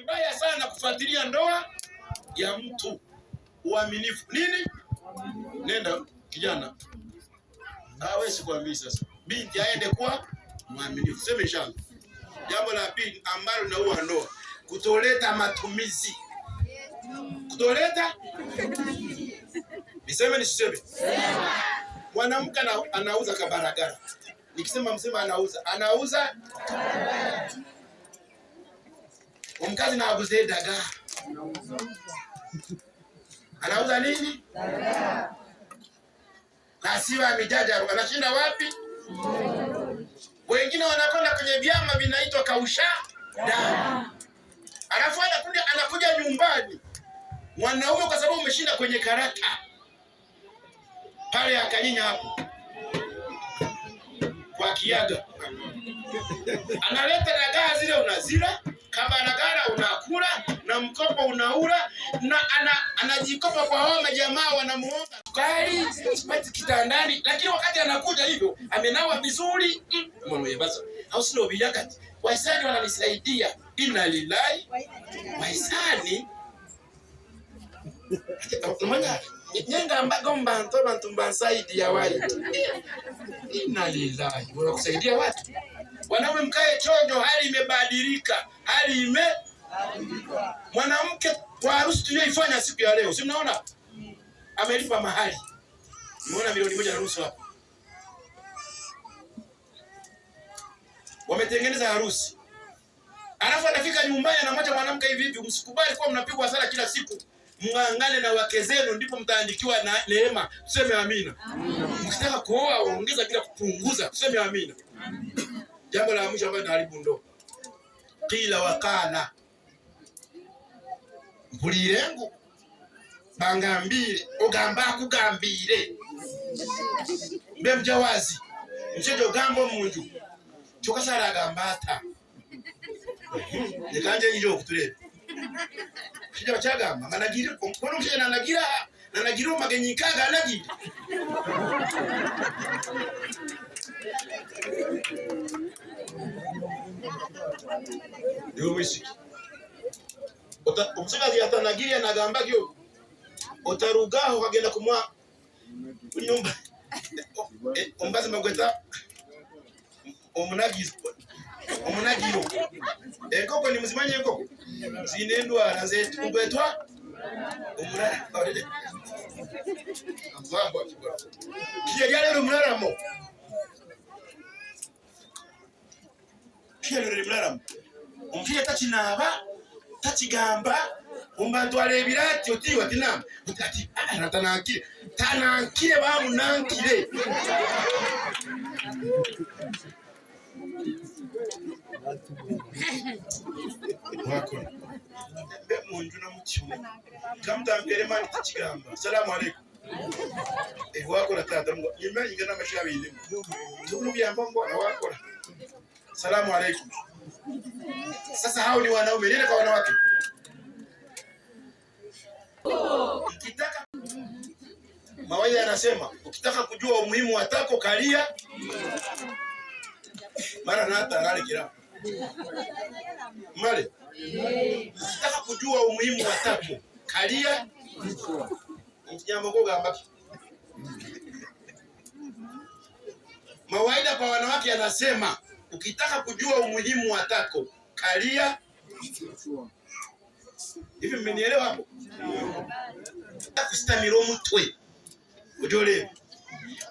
Vibaya sana kufuatilia ndoa ya mtu. Uaminifu nini? Nenda kijana, wewe sikwambii sasa. Binti aende kuwa mwaminifu, sema inshallah. Jambo la pili ambalo linaua ndoa, kutoleta matumizi. Kutoleta niseme nisiseme? Mwanamke anauza kabaragara. Nikisema msema anauza, anauza omukazi naguza edaga. Anauza nini? Dagaa. Nasiwa mijaja anashinda wapi? Wengine wanakwenda kwenye vyama vinaitwa kausha damu. Alafu anakuja nyumbani mwanaume, kwa sababu umeshinda kwenye karata pale akanyinya hapo kwa kiaga, analeta dagaa zile unazila kabaragara unakula na mkopo unaula na anajikopa kwa hao majamaa wanamuomba sukari sipati kitandani, lakini wakati anakuja hivyo amenawa vizuri mm. Au sio bilakati wahisani wananisaidia, inna lillahi wahisani manya nyenga mbago mbantu bantu mbansaidia wai inna lillahi, wanakusaidia watu. Wanaume mkae chonjo, hali imebadilika, hali ime mwanamke kwa harusi tuliyoifanya siku ya leo, si mnaona amelipa mahali, umeona 1.5 milioni hapo, wametengeneza harusi, alafu anafika nyumbani anamwacha mwanamke hivi hivi. Msikubali kuwa mnapigwa hasara kila siku, mng'ang'ane na wake zenu, ndipo mtaandikiwa na neema. Tuseme amina. Mkitaka kuoa ongeza bila kupunguza. Tuseme amina. Jambo la mwisho ambalo linaharibu ndoa, kila wakala mpulirengu bangambire ogamba akugambire mbe mjawazi msheje ogamba omunju kyokka agamba ata lekanje nyinja okutureba omushaija bakyagamba nga nagire kubona omushaija nanagira nanagira omu magenyi nkaaga anagire niwe mwisiki omusigazi yatanagire anagamba gyo otarugaho kagenda kumwa kunyumba ombazi magweta omunagizo omunagiro enkoko ni muzimanye enkoko zine endwara nze ngwetwa omurara Allahu akbar kiye omuraramo kiye lyalero omuraramo omushaija takinaaba takigamba omubantu arebire ati otiiwe ati namba ati tanankire tanankire bamunankire wakora mbe munju namukimu kamutambere mani takigamba salamu alaikum wakora tata nyuma yinga n'amashabi tukulubiyamba mbwana wakora salamu alaikum. Sasa hao ni wanaume, nene kwa wanawake. Ukitaka mawaidha yanasema ukitaka kujua umuhimu wa tako kalia mara nata ngale kila male. Ukitaka kujua umuhimu wa tako kalia mkinyambo gamba. Mawaidha kwa wanawake yanasema ukitaka kujua umuhimu wa tako kalia. Hivi mmenielewa hapo? Kustamira omutwe ujole.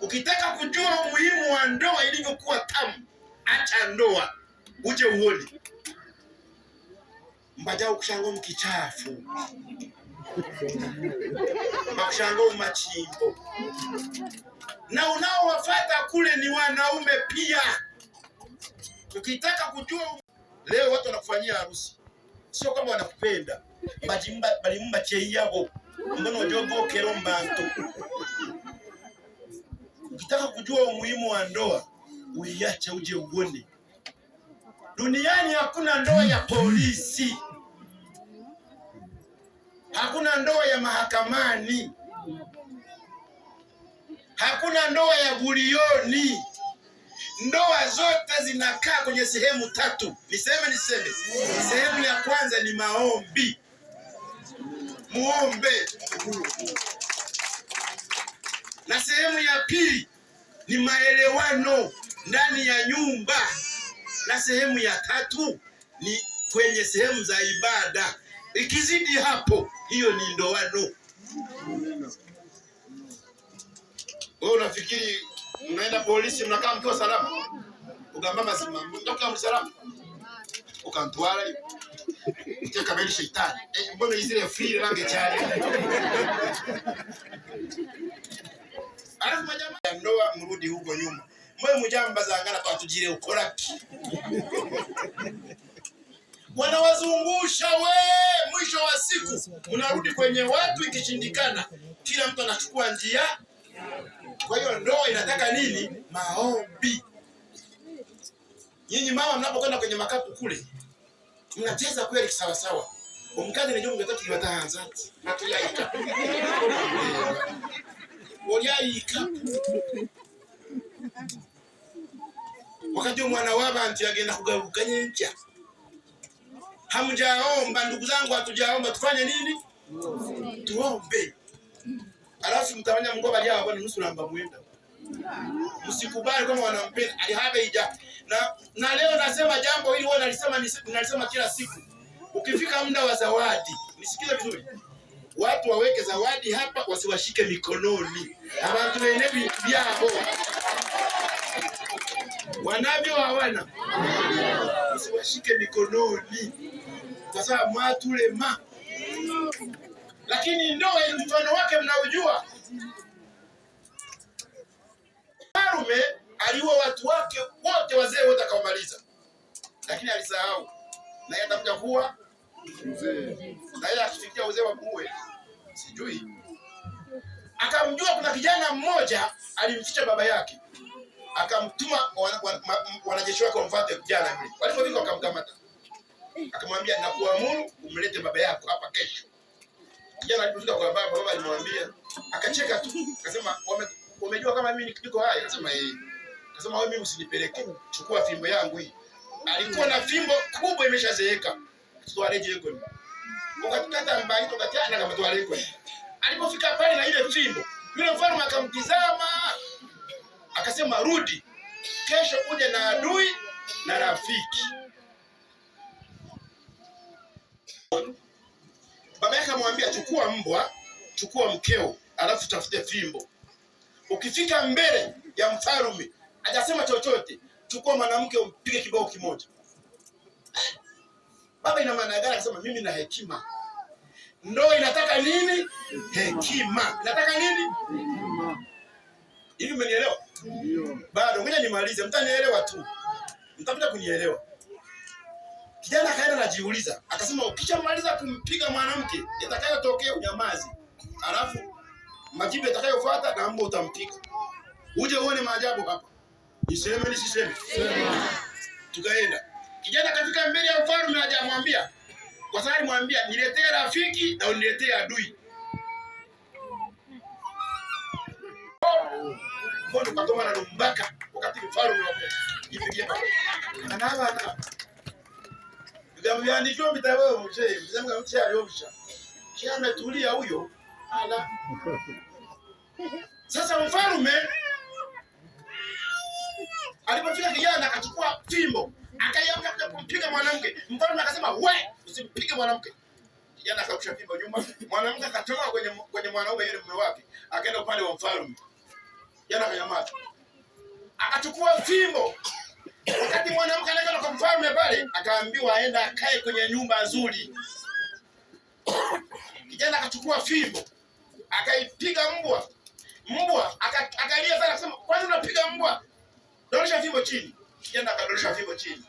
Ukitaka kujua umuhimu wa ndoa ilivyokuwa tamu, acha ndoa uje uone. Mbaja ukushanga mukichafu bakushanga mumachimbo, na unaowafata kule ni wanaume pia. Ukitaka kujua leo watu wanakufanyia harusi, sio kama wanakupenda, balimba cheyabo mbono ojogokera mbantu. Ukitaka kujua umuhimu wa ndoa uiache uje uone. Duniani hakuna ndoa ya polisi, hakuna ndoa ya mahakamani, hakuna ndoa ya gulioni. Ndoa zote zinakaa kwenye sehemu tatu. Niseme niseme? Sehemu ya kwanza ni maombi, muombe. Na sehemu ya pili ni maelewano ndani ya nyumba, na sehemu ya tatu ni kwenye sehemu za ibada. Ikizidi hapo, hiyo ni ndoano. Wewe unafikiri mnaenda polisi mnakaa mkiwa salama? Ugamba mazima mtoka msalama ukantwara uteka beli sheitani mbona izile free range chale. Alafu majamaa ya ndoa mrudi huko nyuma. Mwe mujamba zangana twatujire ukoraki. Wanawazungusha we, mwisho wa siku mnarudi kwenye watu, ikishindikana kila mtu anachukua njia. Kwa hiyo ndoa inataka nini? Maombi. Nyinyi mama mnapokwenda kwenye makapu kule mnacheza kweli sawa sawa. Omukazi ne jongo tatu yataanza. Natuyaika. Olyaika. Wakati omwana w'abantu yagenda kugaruka nyenkya. Hamjaomba ndugu zangu, hatujaomba, tufanye nini? Tuombe. Alafu mtawanya mgoba bali hapo ni nusu namba mwenda. Msikubali kama wanampenda alihabeija. Na leo nasema jambo hili, wewe nalisema nalisema kila siku. Ukifika muda wa zawadi, nisikize vizuri. Watu waweke zawadi hapa, wasiwashike mikononi. Abantu bene byabo. Wanavyo hawana. Usiwashike mikononi. Kwa sababu mwatulema. Lakini ndoa mfano wake mnaujua. Mfalme aliua watu wake wote, wazee wote akawamaliza. Lakini alisahau. Na yeye atakuja kuwa mzee. Na yeye akifikia uzee wa kuue sijui. Akamjua kuna kijana mmoja alimficha baba yake. Akamtuma wanajeshi wake wamfuate kijana yule. Walipofika wakamkamata. Akamwambia, nakuamuru umlete baba yako hapa kesho. Kijana alipofika kwa baba, baba alimwambia, akacheka tu. Akasema, wamejua kama mimi niko hai? Akasema eh. Akasema wewe mimi usinipeleke. Chukua fimbo yangu hii. Alikuwa na fimbo kubwa imeshazeeka. Tutwaleje yeko ni. Ukatukata mbali tukatiana kama twaleko. Alipofika pale na ile fimbo, yule mfalme akamtizama. Akasema rudi. Kesho uje na adui na rafiki. Baba yake akamwambia chukua mbwa, chukua mkeo, alafu tafute fimbo. Ukifika mbele ya mfalme, hajasema chochote, chukua mwanamke umpige kibao kimoja. Baba ina maana gani? Akasema mimi na hekima. Ndoa inataka nini? Hekima. Inataka nini? Hivi umenielewa? Bado ngoja nimalize, mtanielewa tu. Mtakuja kunielewa. Kijana akaenda anajiuliza, akasema ukishamaliza kumpiga mwanamke, itakayotokea unyamazi. Alafu majibu yatakayofuata na mbwa utampiga. Uje uone maajabu hapa. Niseme nisiseme? Sema. Tukaenda. Kijana kafika mbele ya mfalme hajamwambia. Kwa sababu alimwambia niletee rafiki na uniletee adui. Mbona ukatoma na lumbaka wakati mfalme wa ipigia. Anaba na. Bigambo bitabo mzee, mzee mzee aliosha. Kisha ametulia huyo. Ala. Sasa mfalme alipofika kijana akachukua fimbo, akaiamka kuja kumpiga mwanamke. Mfalme akasema we, usimpige mwanamke. Kijana akarusha fimbo nyuma, mwanamke akatoka kwenye mwanaume yule mume wake, akaenda upande wa mfalme. Kijana akanyamaza. Akachukua fimbo. Wakati mwanamke anaenda kwa mfalme pale, akaambiwa aenda akae kwenye nyumba nzuri. Kijana akachukua fimbo, akaipiga mbwa. Mbwa akalia sana akasema, kwani unapiga mbwa? Dondosha fimbo chini. Kijana akadondosha fimbo chini.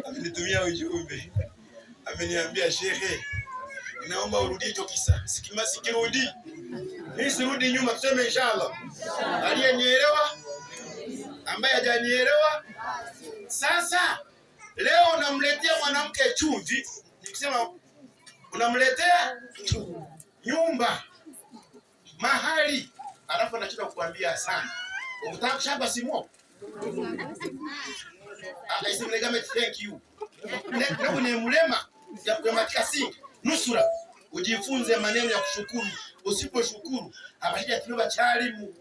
Amenitumia ujumbe. Ameniambia shehe, naomba urudie hicho kisa. Sikirudi. Mimi sirudi nyuma, tuseme inshallah. Aliyenielewa, ambaye hajanielewa. Sasa Leo unamletea mwanamke chumvi, nikisema unamletea chumvi, nyumba, mahali, alafu anachotaka kukuambia sana. Ukitaka kushamba simu. Ah, thank you. Ne mulema ya kumatika singi. Nusura ujifunze maneno ya kushukuru. Usiposhukuru abashija tunoba chalimu.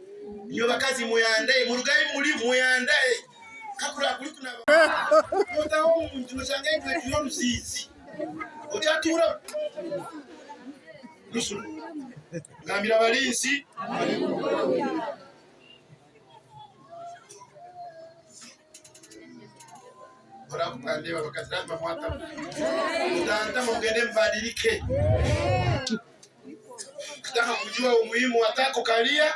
Nyo bakazi muyandaye, murugayi muri muyandaye. Kakura kuri kuna mutaho umuntu ushangaye kwe ruzizi. Ochatura nusura. Ngambira abalinzi mugende mbadilike. Ukitaka kujua umuhimu wa tako kalia.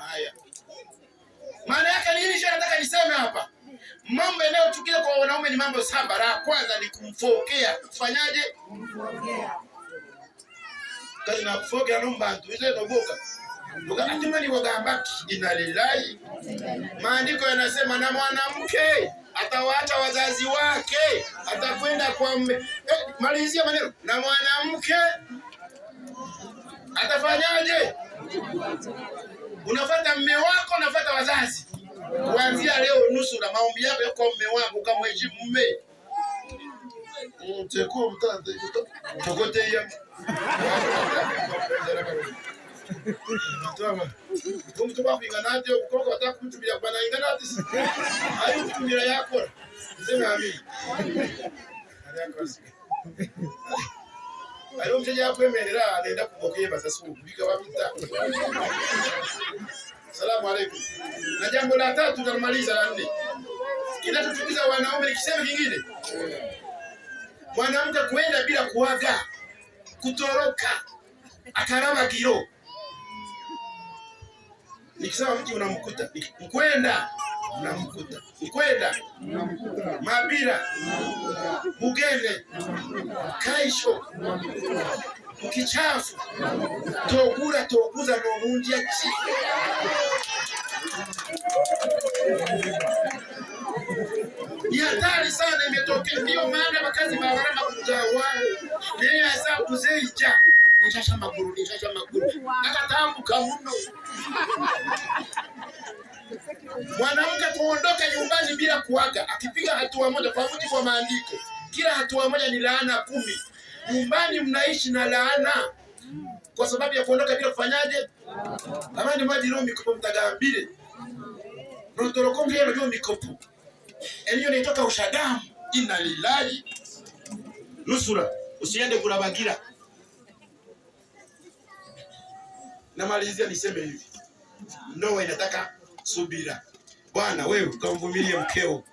Haya, maana yake nini? Nataka niseme hapa mambo yanayochukia kwa wanaume ni mambo saba. La kwanza ni kumfokea. Kufanyaje? Kazi na kufokea nombantu ile noboka atimani wagambaki inalilahi. Maandiko yanasema na mwanamke atawaacha wazazi wake atakwenda kwa mme. Malizia maneno na mwanamke atafanyaje? Unafuata mme wako, unafuata wazazi. Kuanzia leo nusu na maombi yako yako mme wako, ukamheshimu mme mteko mtante tokoteya omuntu bakwingana ati okukoko batakutumira banaingana ati ayi kutumira yakora sema amin ari omushaija yakwemerera nenda kugokebaza siubika babita. Salamu alaikum. Na jambo la tatu tutamaliza la nne, kinachochukiza wanaume nikisema kingine, mwanamke kuenda bila kuaga, kutoroka akaraba kilo. Nikisema mtu unamkuta mkwenda, unamkuta mkwenda, Mabira, Bugende, Kaisho, mkichafu togura toguza nobundia ki ni hatari sana, imetokea. Ndiyo maana bakazi babarama kujawa neyasa kuzeija nishasha maguru nishasha maguru akatambuka muno. Mwanamke kuondoka nyumbani bila kuaga, akipiga hatua moja, kwa mujibu wa maandiko, kila hatua moja ni laana 10. Nyumbani mnaishi na laana kwa sababu ya kuondoka bila kufanyaje? Abandi mwajiro mikopo mtagambire notorokombe ryo mikopo eliyo naitoka ushadamu. Inna lillahi. Nusura usiende kulabagira. Namalizia niseme hivi, ndoa inataka subira. Bwana wewe ukamvumilie mkeo.